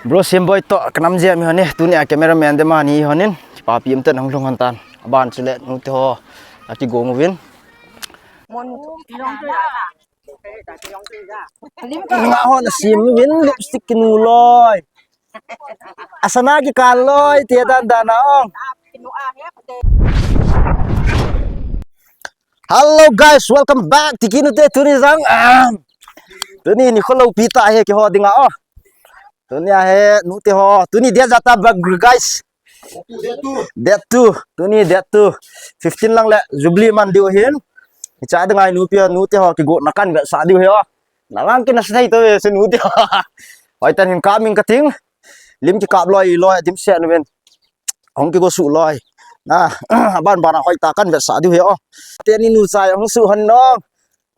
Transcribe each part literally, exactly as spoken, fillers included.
Bro Semboi toh kanam jia mi hon e, tunia cameraman dema ni hon in, kipapi umtah in hung lhung hon tan. Aban chule nute ho akigo uvin. Nga hon asim uvin lipstick kinu loi. Asana kikal loi, tia dan dan a ong. Hello guys, welcome back. Tiki nute tuni jang. Ah. Tuni nikho loupi tah hi keiho dinga o. Tunia hi nute ho. Tuni dia jata bag guys. Date two. Tuni date two. Fifteen lang le Jubilee man diu hin. Hiche dinga nupi nute ho kigo na kan vetsah diu hi o. Navang kina sei to ve se nute ho. Hoitah in hin kap ing kating. Lim kikap loi loi dimset uvin. Hung kigo suh loi. Na, aban ban a hoitah kan vetsah diu hi o. Teni nu chai hung suh hon no.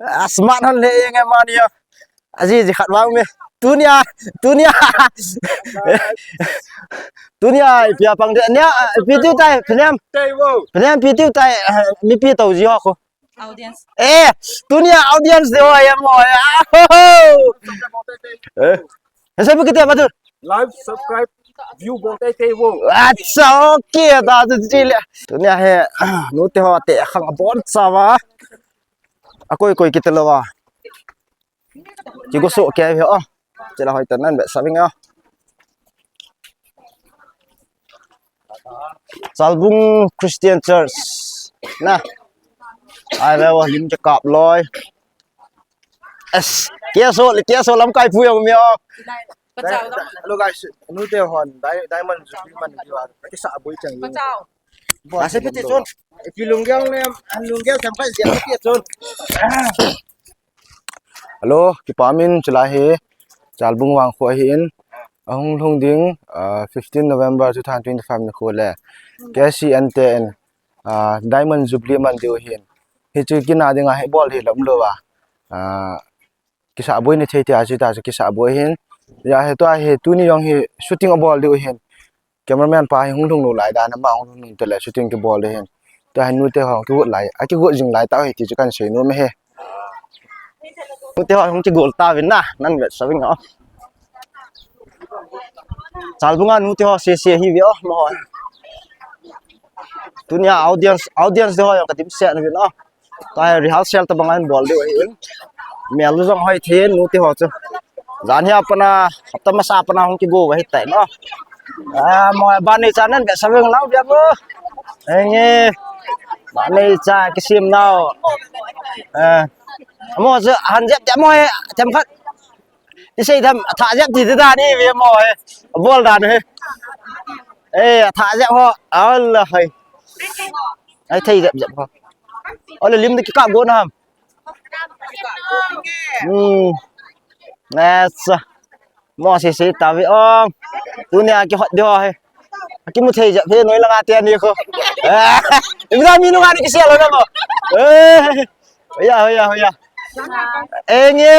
A smart hon le eng e mani o. Aji ji khat vang me. Tunia, tunia. Tunia, ipi a pang de. Nia, ipi tiu tai, phenem. Phenem, ipi tiu tai, mipi tou ji ho ko. Audience. Eh, tunia audience de ho ya mo ya. Eh. Esa bu kiti apa tu? Like, subscribe, view bol tei tei vo. Acha, okay, ta tu chile. Tunia hi, nute ho te khang abon sa va. Akoi koi kiti lou va. Kigo suh kei hi o. Chila hoitah in nan vetsah uving o. Chalbung Christian Church. Na. Ai ve o lim kikap loi. Es, kia so, kia so lamkai pu jong mi o. Hello guys, nute hon, Di-, Diamond Jubilee man diu a. Kisah boi chang. Ase piti chun. Ipi lunggel ne, an lunggel sampai siap piti chun. Hello, kipa min chulai hi Chalbung Vangkho ahin, ahung lhung ding, ah, fifteen November two thousand twenty-five nikho le K C N te in, ah, Diamond Jubilee man diu ahin. Hichu kina dinga hi bol hi lam lou a. Ah, kisah boi ni thei thei a chu ta chu kisah boi hin. Ya hi tua hi tuni jong hi shooting abol diu ahin. Cameraman pa hi hung lhung lou lai dan, ama hung lhung lou tale shooting kibol ding ahin. Tua hi nute ho kigot lai, akigot jing lai tau hi ti chu kan sei nom e. Nute ho hung kigot tauvin na, nan vetsah uving o. Chalbung a nute ho sese hi ve o, mo. Tunia audience, audience te ho jong kadimset uvin o. Tua hi rehearsal tabang a hin bol diu ahin. Mel u jong hoi thei nute ho chu. Jan hi a pat a, hapta masa a pat a hung kigo u ahi tai no. Ah, mo, ban nei cha nan vetsah uving lau bia mo. Enge. Ban nei cha kisim nau. Eh. Mo chu han jep jep mo he, themkhat. Isei tham, athah jep ti ti dan hi ve mo he. Bol dan he. Eh, athah jep ho. Allah hai. Ai thei jep jep ho. Ole lim ding kikap go na ham. Hmm. Nasa. Mo sese tave ong. Tunia kihot diu he. Kimu thei jep he noi langa te ani ko. Eh. Imi da mi nunga ni kisel lo na mo. Eh. Hoya, hoya, hoya. Enge.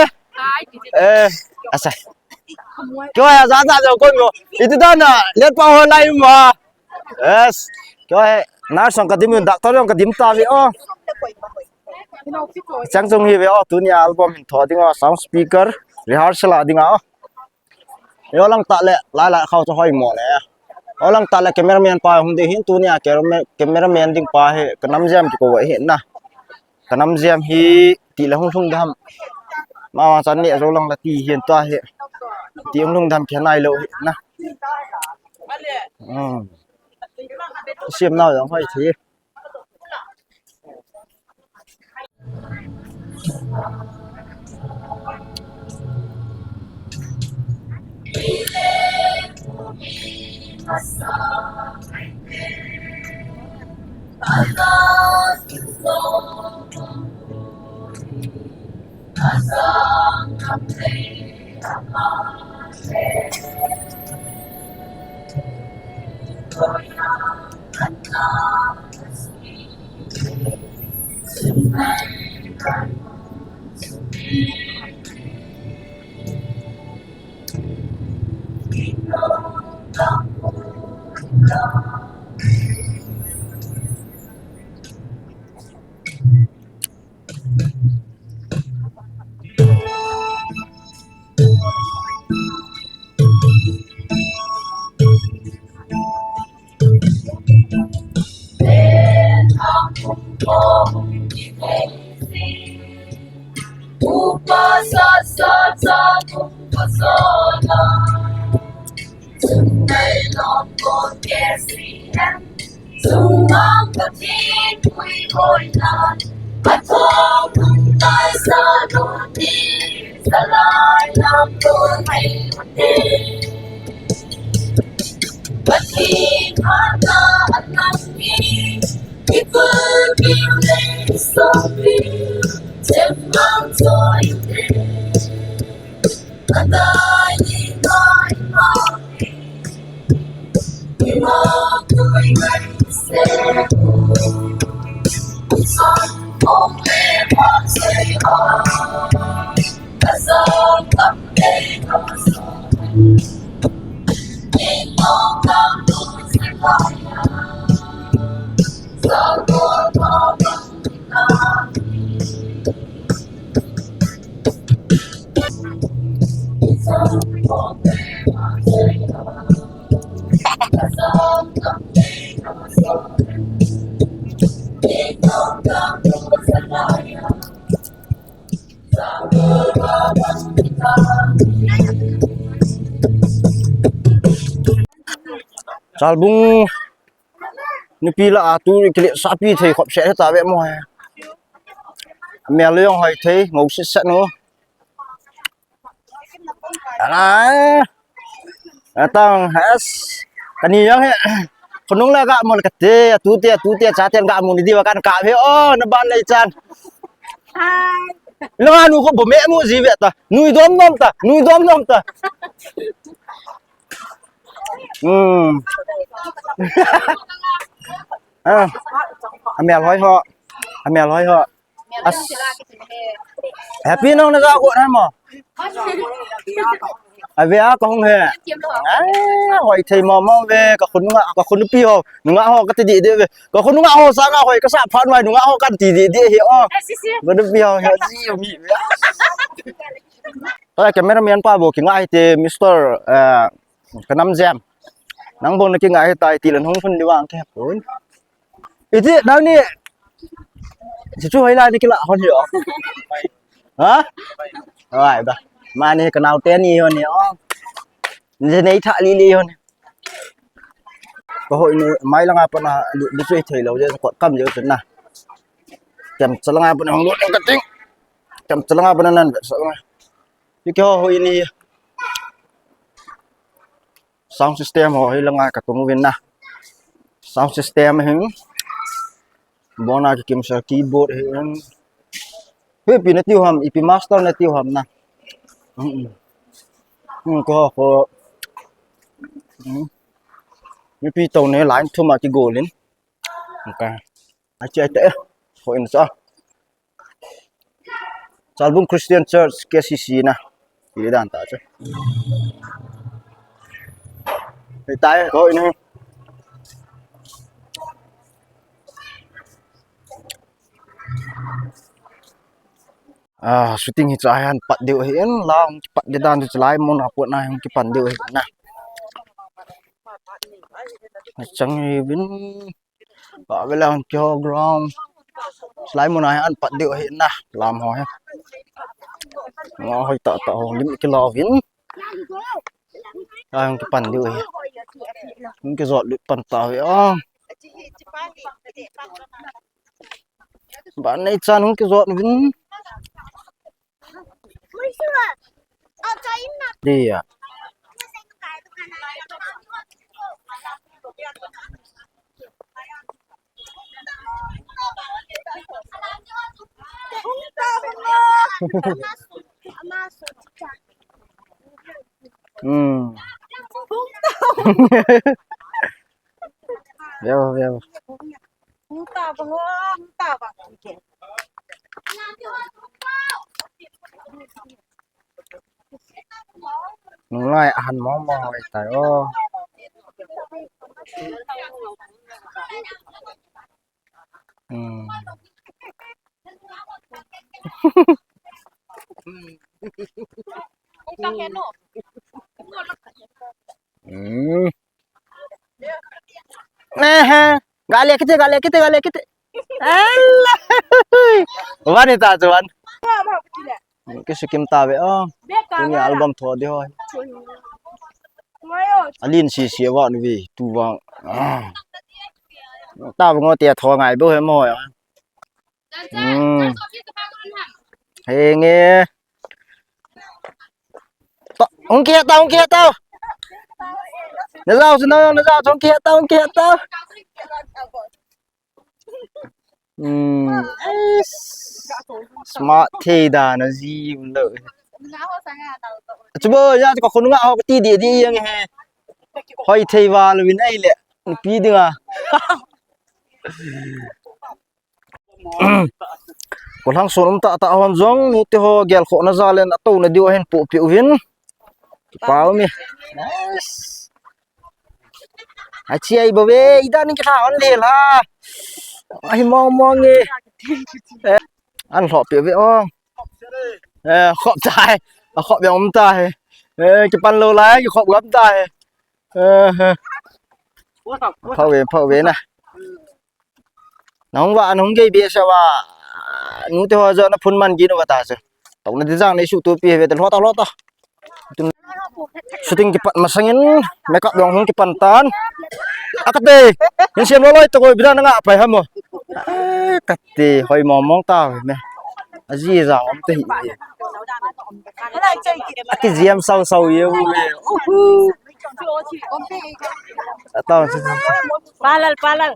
Eh, asa. Kyo ya za za jo kon go. Itu da na, let pa ho lai ma. Yes. Kyo he, nurse jong kadim, doctor jong kadim tave o. Chang chung hi ve o, tunia album hin tho ding o, sound speaker, rehearsal a ding o. Yo lang tah le, lai lai khau chu hoi mo le. Yo lang tah le cameraman pa hung ding hin tunia camera-, cameraman ding pa hi kanam jam kikou ahi na. Kanam jam hi ti le hung lhung dam. Mama chan ne jo lang la ti hin tua hi. Ti hung lhung dam khe nai lou hi na. Hmm. Sim nau jong hoi thi. Chalbung nupi lah a tu kile sapi thei khop se ta ve mo he. Mel jong hoi thei, ngou se se no. Ala. Atang has. Kani jong he. Khonung la ga mo kate, tu te, tu te, cha te ga mo ni diu kan ka ve o, na ban nei chan. Hai. Lo anu ko bo me mo ji ve ta. Nui dom dom ta, nui dom dom ta. Hmm. Ah. Amel hoi ho. Amel hoi ho. As. Happy nong na ga ko na mo. Ave a ka hung he. Ah, hoi thei mo mo ve, ka khun nga, ka khun pi ho. Nga ho ka ti di de ve. Ka khun nga ho sa nga hoi ka sa phan wai nga ho kan ti di de he o. Ka du pi ho he ji mi. Ta cameraman pa bo ki nga hi te Mister eh, Ka nam jam. Nang bong na ki ngai tai ti len hung phun di vang ke pun. Iti nang ni. Chu chu hoi lai ni ki la hon hi o. Ha? Ai ba. Mani ka nau te ni hon hi o. Ni nei tha li li hon. Ka hoi ni mai langa pa na li chu thei lo je ko kam je chu na. Kam cha langa pa na hung lo ka ting. Kam cha langa pa na nan sa. Ki ho hoi ni. Sound system ho hi langa ka tung uvin na. Sound system hin. Bona ki kimsel keyboard hin. Hi pi na tiu ham, ipi master na tiu ham na. Hmm, hmm. Hmm, ko, ko. Hmm. Mi pi to ne line thum a ki golin. Okay. Achi ai te. Ko in sa. Chalbung Christian Church, K C C na. Ili dan ta chu. Hei tai, ko in. Ah, shooting hi cha han pat deu hi en la, hung kipat de dan chu lai mun a ko na hung kipan deu hi na. Chang hi bin. Ba vela hung kiho ground. Lai mun a hi an pat deu hi na. Lam ho hi. Nga hoi ta ta ho lim ki lo vin. Ai hung kipan deu hi. Hung kizot lut pan ta hi. Ah. Ba nei chan hung kizot vin. Dia. Hmm. Veo, veo. Nunglai ahan mo mo hoi tai o. Hmm. Hmm. Ehe. Gale kite, gale kite, gale kite. Allah. Wan ita chuan. Kisikim ta ve o. Tuni album tho di hoi. Alin si si va nu vi tu vang. Ah. Ta bu ngo tia tho ngai bu he mo ya. Hmm. Henge. Ta, hung kiheta, hung kiheta. Na jao chu na, na jao chu hung kiheta, hung kiheta. Hmm. Smart thei da na ji um lo. Chubo ya ka khun nga ho ti di di yang he. Hoi thei val win ai le. Pi dinga. Kolhang sun um tah tah hon jong, nute ho gel khohna jal in atouna diu ahin pohpeh uvin. Kipah um e. Achi ai bo ve, idan in kitha hon le la. Ahi mong mong e. Eh, an lhoh peh uve o. Eh, khop tai. A khop jong um tai. Eh, kipan lou lai, kikhop gam tai. Eh, eh. Phau ve, phau ve na. Nahung va, nahung gei be sa va. Nute ho jo na phun man gin va ta se. Tong na di jang nei su tu pi ve ta lhota lhota. Tun shooting kipat masangin makeup jong hung kipan tan. Akate. Hin siam loi loi to ko bida na nga pai hamo. Akate hoi mong mong ta ve me. Aji jang om te hi. Aki jiam sau sau ye u ve. Uhu. Atau. Palal, palal.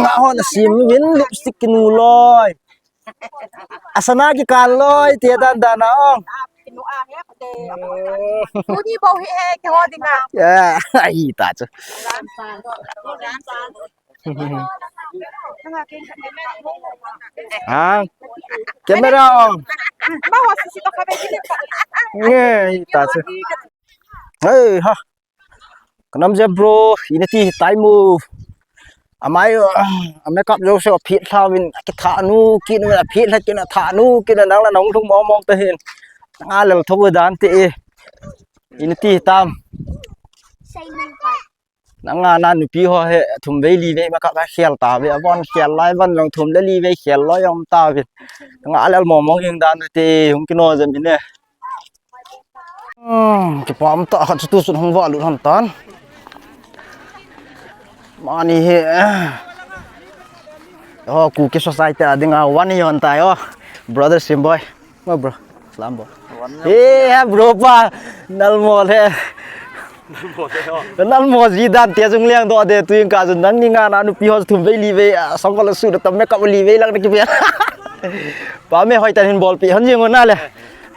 Nga ho na sim vin lipstick kinu loi. Asana kikal loi, tia dan dan na ong. Tuni bou hi he, kiho dinga. Ya, ai ta chu. Ha? Camera on. Nge, ta chu. Hey, ha. Kanam je bro, ina ti tai mu. Amai, a makeup jo se phit tha vin, ki tha nu, ki nu phit tha, ki na tha nu, ki na nang la nong thung mo mo te hin. Nga lel tho dan te e. Ina ti tam. Nang a na nupi ho he, thum vei li vei makeup a khel ta ve, a von khel lai, von jong thum le li vei khel loi om ta ve. Nga lel mo mo jing dan te, hung kino jam ine. Hmm, kipah um tah khat chu tu sun hung va lut hon tan. Mani he. Oh, Kuki society a dinga one hi hon tai o. Brother Simboi. Mo bro. Salam bro. One. Eh, ha bro pa. Nal mo le. Nal mo le, oh. Nal mo ji dan te jung liang do de tu ing ka jun nang ni nga na nupi ho thum vei li vei, ah, song ko la su da tam makeup li vei lang na ki vei. Pa me hoi tan hin bol pi hon jing na le.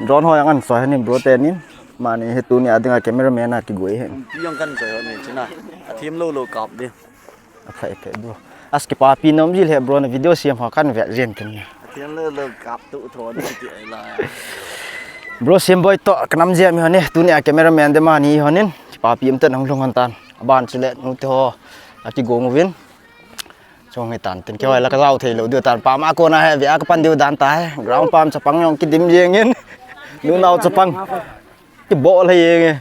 Drone ho jong an soi hon in bro te nin. Mani he tuni a dinga cameraman a kigoi he. Pi jong kan soi hon in china. A thim lo lo kap di. A phai phai bro. As kipapi nom jil he bro na video siam ho kan ve jin kin. A thim lo lo kap tu tho ni ti ai la. Bro Simboi to kanam je mi hon e tuni a cameraman de mani hon in. Kipapi um tan hung lhung hon tan. Aban chule nute ho. A kigong uvin. Chong hi tan tin kihoi la ka jao thei lou diu tan pa ma ko na he via ka pan diu dan ta he ground pam chapang jong kidim jeng in. Nu nao chapang. Kibol he jeng e.